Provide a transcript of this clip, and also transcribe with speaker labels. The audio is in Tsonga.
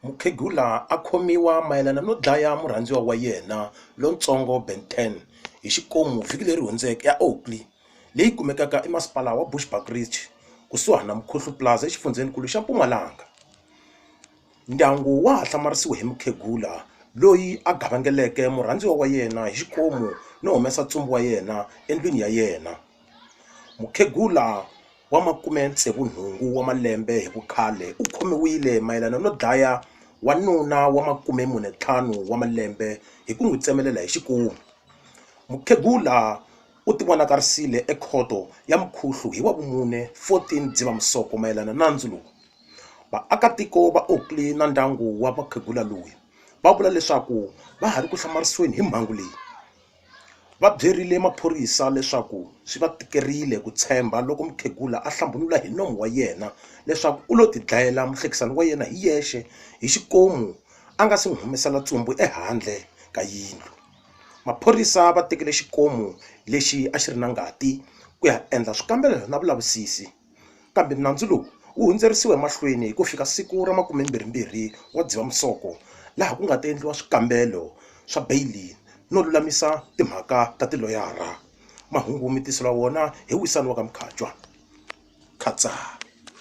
Speaker 1: Mukhegula a khomiwa mayelana no dlaya murhandziwa wa yena lontsongo Ben 10 hi xikomu vhiki leri hundzeke eOakley leyi kumekaka emasipala wa Bushbuckridge kusuhani na Mkhuhlu Plaza exifundzheninkulu xa Mpumalanga. Ndyangu wa ha hlamarisiwe hi mukhegula loyi a gavangeleke murhandziwa wa yena hi xikomu no humesa ntsumbu wa yena endlwini ya yena. Mukhegula wa 68 wa malembe hi vukhale u khomiwile mayelana no dlaya wanuna wa 45 wa malembe hi ku n'wi tsemelela hi xikomu. Mukhegula u tivonakarisile ekhoto ya Mkhuhlu hi Wavumune 14 Dzivamisoko mayelana na nandzu lowu. Vaakatiko va Oakley na ndyangu wa mukhegula loyi va vula leswaku va ha ri ku hlamarisiweni hi mhangu leyi. Va byerile maphorisa leswaku swi va tikerile ku tshemba loko mukhegula a hlambunula hi nomu wa yena leswaku u lo tidlayela muhlekisani wa yena hi yexe hi xikomu a nga si n'wi humesela ntsumbu ehandle ka yindlu. Maphorisa va tekile xikomu lexi a xi ri na ngati ku ya endla swikambelo na vulavisisi. Kambe nandzu lowu wu hundzerisiwe emahlweni ku fika siku ra 22 wa Dzivamisoko laha ku nga ta endliwa swikambelo swa beyili no lulamisa timhaka ta tiloyara. Mahungu mi tiseriwa wona hi Wisani wa ka Mkhatshwa. Khatsaa!